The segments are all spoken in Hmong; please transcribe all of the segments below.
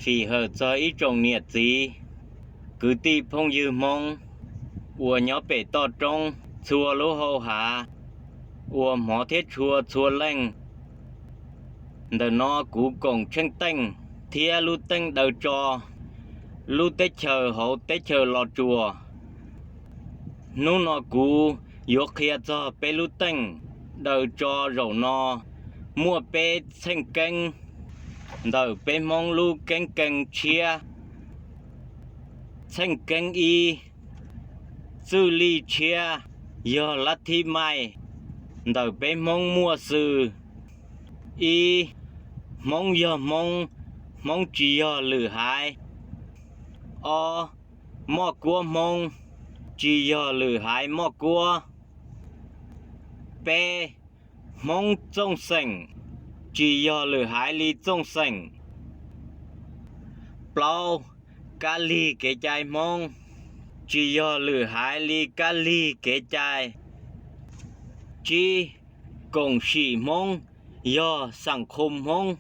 Fim hawm txog ib tsoom niam txiv, kwv tij phooj ywg Hmoob uas nyob pem toj roob txhua lub hau hav, uas hmov thiab tshua txhua leej. Ntawm no kuv Koom Tsheej Teej thiab lub teej Daws Tso, lub teb chaws hauv teb chaws Los Tsuas. Hnub no kuv yuav qhia txog peb lub teej Daws Tso. Zaum no muaj peb txheej keeb ntawm peb Hmoob lub keeb kee tshiab. Txheej keeb ib, txwj lij tshiab yog lab thib maij ntawm peb Hmoob muaj xws. Ib, Hmoob yog Hmoob, Hmoob tsis yog lwm haiv. Ob, moj kuab Hmoob tsis yog lwm haiv moj kuab. Peb, Hmoob Txooj Xeem tsis yog lwm haiv li Txooj Xeem. Plaub, Kab Lig kev cai Hmoob tsis yog lwm haiv li Kab Lig kev cai. Tsib, Koom Sim Hmoob yog Xaam Khum Hmoob,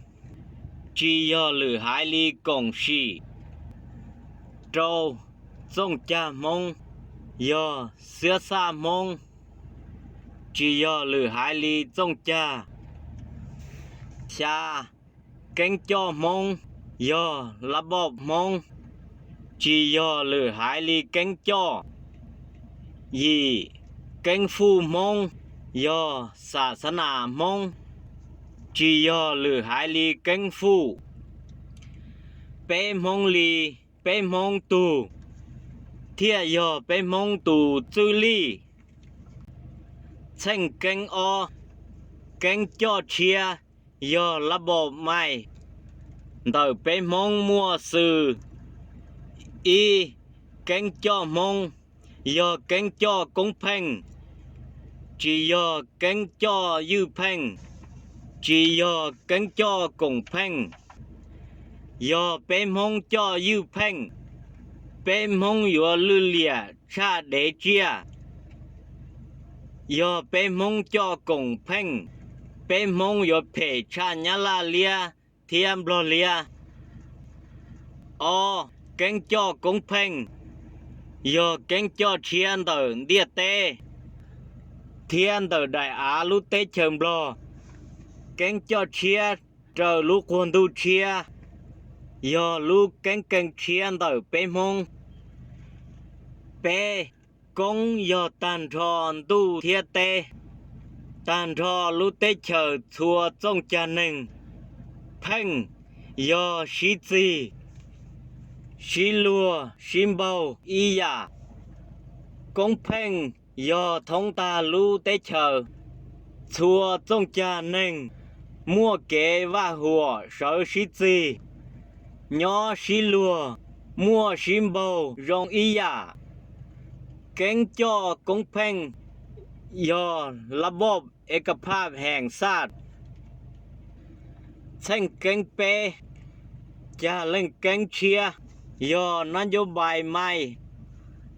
tsis yog lwm haiv li Koom Sim. Rau, Txooj Cag Hmoob yog Xiab Xaj Hmoob, tsis yog lwm haiv li Txooj Cag. Xya, Keeb Coj Hmoob yog Lab Npauj Hmoob, tsis yog lwm haiv li Keeb Coj. Yim, Keeb Fuj Hmoob yog Xas Xav Nas Hmoob, tsis yog lwm haiv li Keeb Fuj. Peb Hmoob li, peb Hmoob tug, thiaj yog peb Hmoob tus txwj lij. Txheej keeb ob, keeb coj tshiab yog Lab Npauj Maij ntawm peb Hmoob muaj xws. Ib, Keeb Coj Hmoob yog Keeb Coj Koob Pheej, tsis yog Keeb Coj Ywj Pheej, tsis yog Keeb Coj Koom Pheej. Yog peb Hmoob coj Ywj Pheej, peb Hmoob yuav lwj liam tshaj dev tsiaj. Yog peb Hmoob coj Koom Pheej, peb Hmoob yuav phem tshaj Nyab Laj liab thiab Nplog liab. Ob, Keeb Coj Koob Pheej yog keeb coj tshiab ntawm ntiaj teb thiab ntawm daim av lub teb chaws Nplog. Keeb coj tshiab raws lub quag ntuj tshiab yog lub keeb kee tshiab ntawm peb Hmoob. Peb, Koob yog tag nrho ntuj thiab teb, tag nrho lub teb chaws txhua txooj cag neeg. Pheej yog sib txig, sib luag sib npaug ib yam. Koob Pheej yog thoob tag lub teb chaws, txhua txooj cag neeg muaj kev vaj huam sawv sib txig, nyob sib luag, muaj sib npaug zoo ib yam. Keeb coj Koob Pheej yog Lab Npauj Es Kas Phaj Heem Xaj. Txheej keeb peb, cag leej keeb tshiab yog Nab Ncuab Npai Maij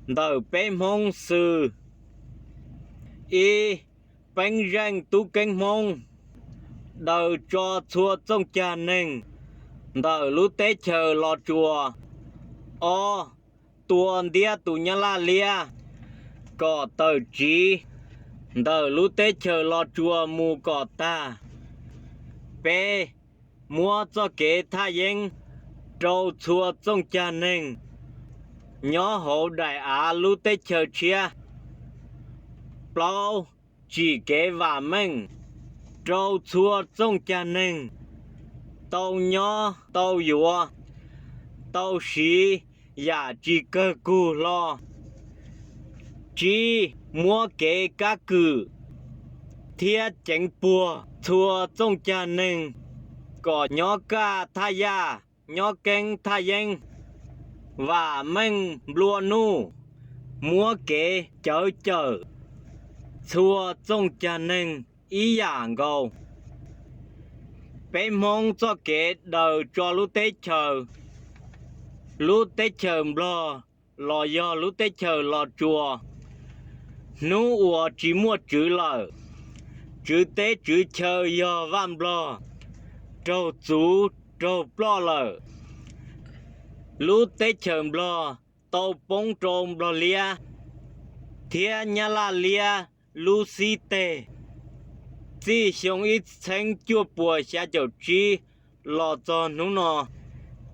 ntawm peb Hmoob xws. Ib, Peeb Zeej Tub Keeb Hmoob daws tso txhua txooj cag neeg ntawm lub teb chaws Los Tsuas. Ob, tua ntiab tus Nyab Laj liab kom tawm tsiv ntawm lub teb chaws Los Tsuas mus kom tag. Peb, muab txoj kev thaj yeeb rau txhua txooj cag neeg nyob hauv daim av lub teb chaws tshiab. Plaub, tsim kev vam meej rau txhua txooj cag neeg tau nyob tau yuav, tau siv yam tsis kawg kug hlo. Tsib, muab kev kab kwm thiab ceev puag txhua txooj cag neeg kom nyob kaj thaj yaj, nyob keeb thaj yeeb, vam meej nplua nuj, muab kev cawv cawm txhua txooj cag neeg ib yam nkaus. Peb Hmoob txoj kev daws tso lub teb chaws, lub teb chaws Nplog los yog lub teb chaws Los Tsuas, hnub uas tsis muaj tswv lawm, tswv teb tswv chaw yog Vaj Nplog raug txuv raug ploj lawm. lub teb chaws Nplog tau poob rau Nplog liab thiab Nyab Laj liab lub xib teg. Txij xyoo ib txheeb cuaj puas xya caum tsib los txog hnub no,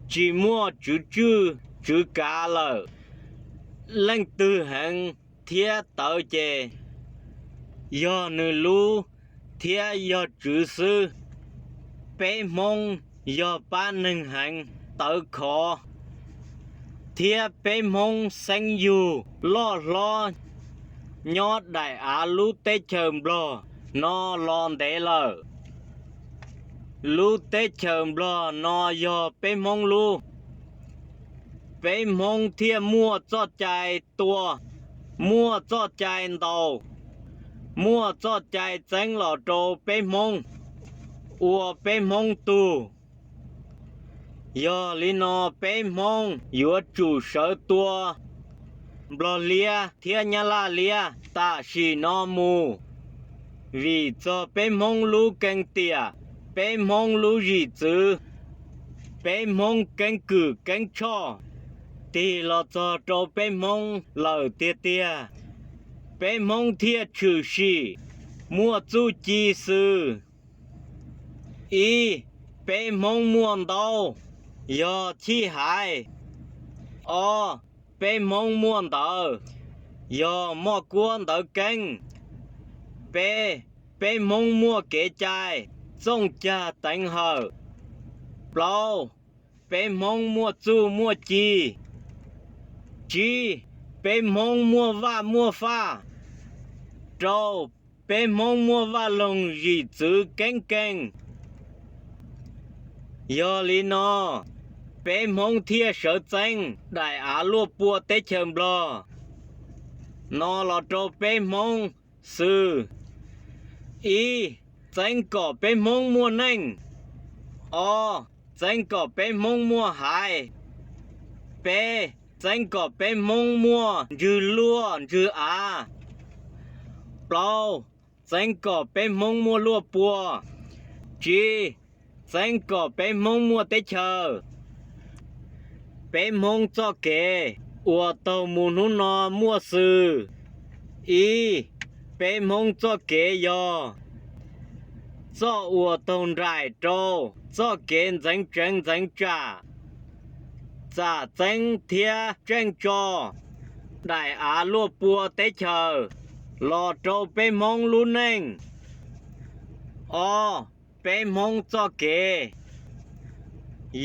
tsis muaj tswv tswj tswv kav lawm. Leej twg heev thiab tawv ces yog nws lub thiab yog tswv xwb. Peb Hmoob yog pab neeg heev tawv khov, thiab peb Hmoob xeeb yug loj hlob nyob daim av lub teb chaws Nplog no los ntev lawm. Lub teb chaws Nplog no yog peb Hmoob lub. Peb Hmoob thiaj muaj txoj cai tua, muaj txoj cai ntaus, muaj txoj cai txeeb los rau peb Hmoob, ua peb Hmoob tug. Yog li no peb Hmoob yuav tsum sawv tua Nplog liab thiab Nyab Laj liab tam sim no mus, vim txog peb Hmoob lub keeb tiam, peb Hmoob lub zim txwv, peb Hmoob keeb kwm keeb tshoj tig los txog rau peb Hmoob lawm tiag tiag. Peb Hmoob thiaj tshwm sim muaj txuj ci xws: ib, peb Hmoob muaj ntaub, yog chij haiv. Ob, peb Hmoob muaj ntawv, yog moj kuab ntawv keeb. Peb, peb Hmoob muaj kev cai, txooj cag teev hawm. Plaub, peb Hmoob muaj txuj muaj ci. Tsib, peb Hmoob muaj vaj muaj faj. Rau, peb Hmoob muaj vaj loog zim txwv keeb keej. Yog li no, peb Hmoob thiaj sawv txeeb daim av luaj pua teb chaws Nplog no los rau peb Hmoob xws: ib, txeeb kom peb Hmoob muaj neej. Ob, txeeb kom peb Hmoob muaj haiv. Peb, txeeb kom peb Hmoob muaj ntswg luaj ntswg av. Plaub, txeeb kom peb Hmoob muaj luaj pua. Tsib, txeeb kom peb Hmoob muaj teb chaws. Peb Hmoob txoj kev uas taug mus hnub no muaj xws: ib, peb Hmoob txoj kev yog txoj uas taug nraim rau txoj kev ntxeev tseev ntxeev tsam, txam txeeb thiab tseej tso daim av luaj pua teb chaws los rau peb Hmoob lub neej. Ob, peb Hmoob txoj kev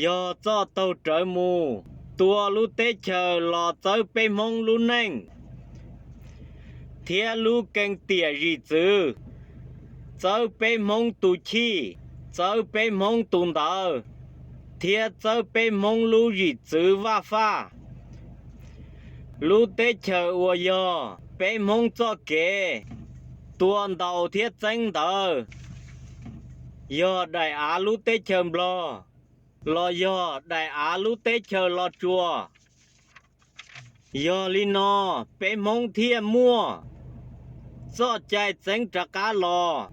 yog txoj taug rawv mus tua lub teb chaws los txawb peb Hmoob lub neej thiab lub keeb tiam zim txwv, txawb peb Hmoob tus chij, txawb peb Hmoob tus ntawv, thiab txawb peb Hmoob lub zim txwv vaj faj. Lub teb chaws uas yog peb Hmoob txoj kev tua ntaus thiab txeeb ntawd yog daim av lub teb chaws Nplog los yog daim av lub teb chaws Los Tsuas. Yog li no, peb Hmoob thiaj muaj txoj cai txeeb rov qab los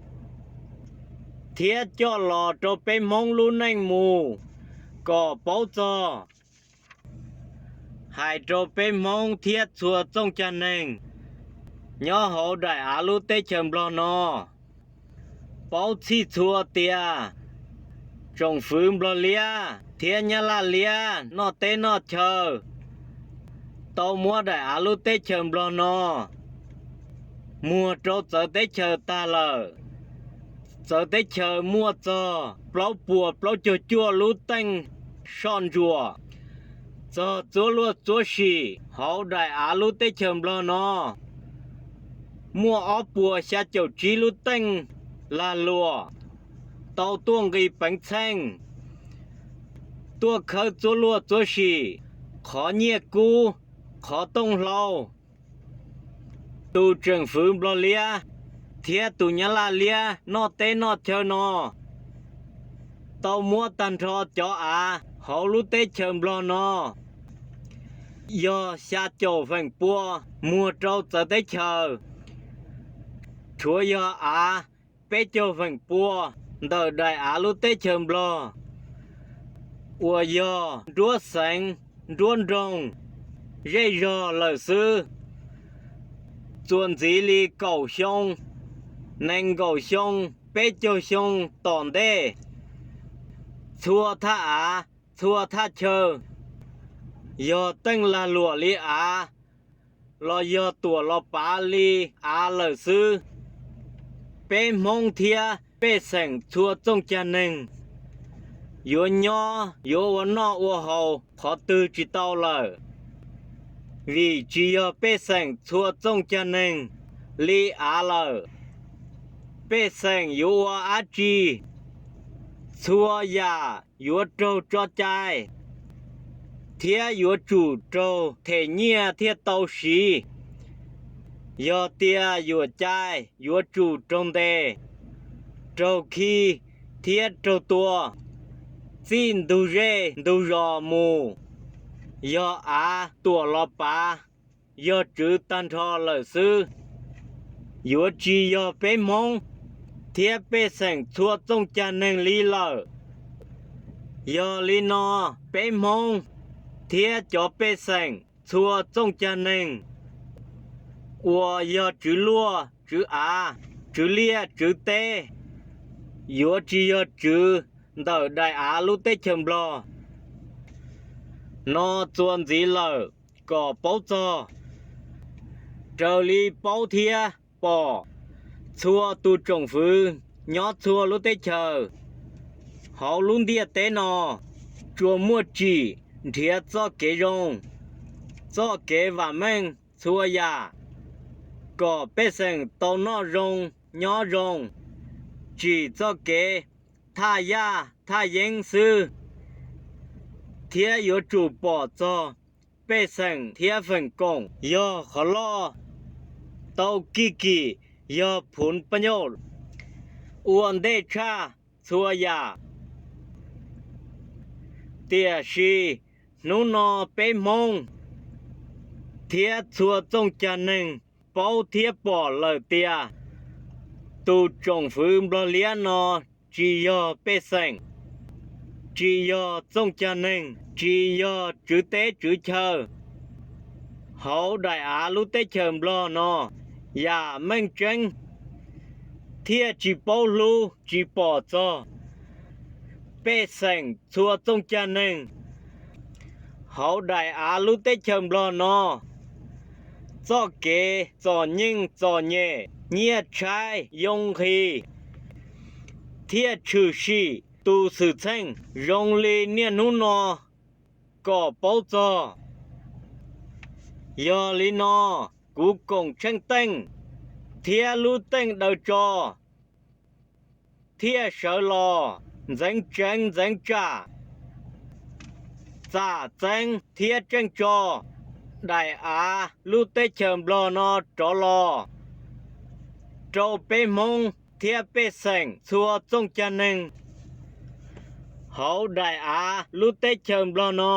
thiab coj los rau peb Hmoob lub neej mus kom paub txog. Hais rau peb Hmoob thiab txhua txooj cag neeg nyob hauv daim av lub teb chaws Nplog no paub txhij txhua tias tsoom fwv Nplog liab thiab Nyab Laj liab noj teb noj chaw tau muab daim av lub teb chaws Nplog no muag rau txawv teb chaws tag lawm. Txawv teb chaws muaj txog plaub puas plaub caug cuaj lub teej soj ntsuam. Txog txuab luaj txuab sim hauv daim av lub teb chaws Nplog no muaj ob puas xya caum tsib lub teej lag luam tau tuaj nqis peev txheej, tuaj khawb txuab luaj txuab sim, qhov nyiaj kub, qhov tooj hlau. Tus tseem fwv Nplog liab thiab tus Nyab Laj liab noj teb noj chaw no tau muab tag nrho cov av hauv lub teb chaws Nplog no yog xya caum feem pua muag rau txawv teb chaws, tshuav yog av peb caug feem pua ntawm daim av lub teb chaws Nplog uas yog nruab xeev nruab nroog, zej zog lawm xwb. Txuas ntxiv li kaum xyoo, nees nkaum xyoo, peb caug xyoo tom ntej, txhua thaj av, txhua thaj chaw, yog teej lag luam li av los yog tuam los pav li av lawm xwb. Peb Hmoob thiab pej xeem txhua txooj cag neeg yuav nyob yuav ua noj ua haus qhov twg tsis tau lawm, vim tsis yog pej xeem txhua txooj cag neeg li av lawm. Pej xeem yuav ua dab tsi? Txhua yam yuav raug tso cai, thiab yuav tsum raug them nyiaj thiaj tau siv. Yog tias yuam cai yuav tsum raug ntes, raug khi thiab raug tua, txij ntug zej ntug zos mus. Yog av tuam los pav, yog tswv tag nrho lawm xwb, yuav tsis yog peb Hmoob thiab pej xeem txhua txooj cag neeg li lawm. Yog li no, peb Hmoob thiab cov pej xeem txhua txooj cag neeg uas yog tswv luaj tswv av, tswv liaj tswv teb, yuav tsis yog tswv ntawm daim av lub teb chaws Nplog no txuas ntxiv lawm kom paub txog. Raws li paub thiab pom, txhua tus tsoom fwv nyob txhua lub teb chaws hauv lub ntiaj teb no tsuas muaj tsim nrhiav txoj kev zoo, txoj kev vam meej txhua yam, kom pej xeem tau noj zoo nyob zoo, tsim txoj kev thaj yaj thaj yeeb xwb. Thiab yuav tsum pom txog pej xeem thiab feem koom yog qhov loj, tau kij kim yog phuv paj nyoj ua ntej tshaj txhua yam. Tiam sis hnub no peb Hmoob thiab txhua txooj cag neeg paub thiab pom lawm tias tus tsoom fwv Nplog liab no tsis yog pej xeem, tsis yog txooj cag neeg, tsis yog tswv teb tswv chaw. Hauv daim av lub teb chaws Nplog no, yam meej tseeb thiaj tsis paub hlub tsis pom txog pej xeem txhua txooj cag neeg hauv daim av lub teb chaws Nplog no. Txoj kev txom nyeej txom nyem, nyiaj tshaib yoo nqhis thiaj tshwm sim tu xwm txheej zoo li niaj hnub no kom paub txog. Yog li no, kuv Koom Tsheej Teej thiab lub teej daws tso thiaj sawv los ntxeev tseev ntxeev tsam, txam txeeb thiab tseej tso daim av lub teb chaws Nplog no rov los rau peb Hmoob thiab pej xeem txhua txooj cag neeg hauv daim av lub teb chaws Nplog no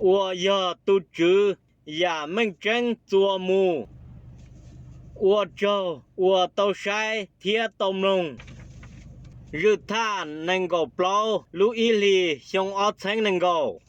uas yog tus Tswv yam meej tseeb txuas mus. Ua tsaug uas tau saib thiab tau mloog Zwj Thaj nees nkaum plaub lub ib hlis xyoo ob txheeb nees nkaum.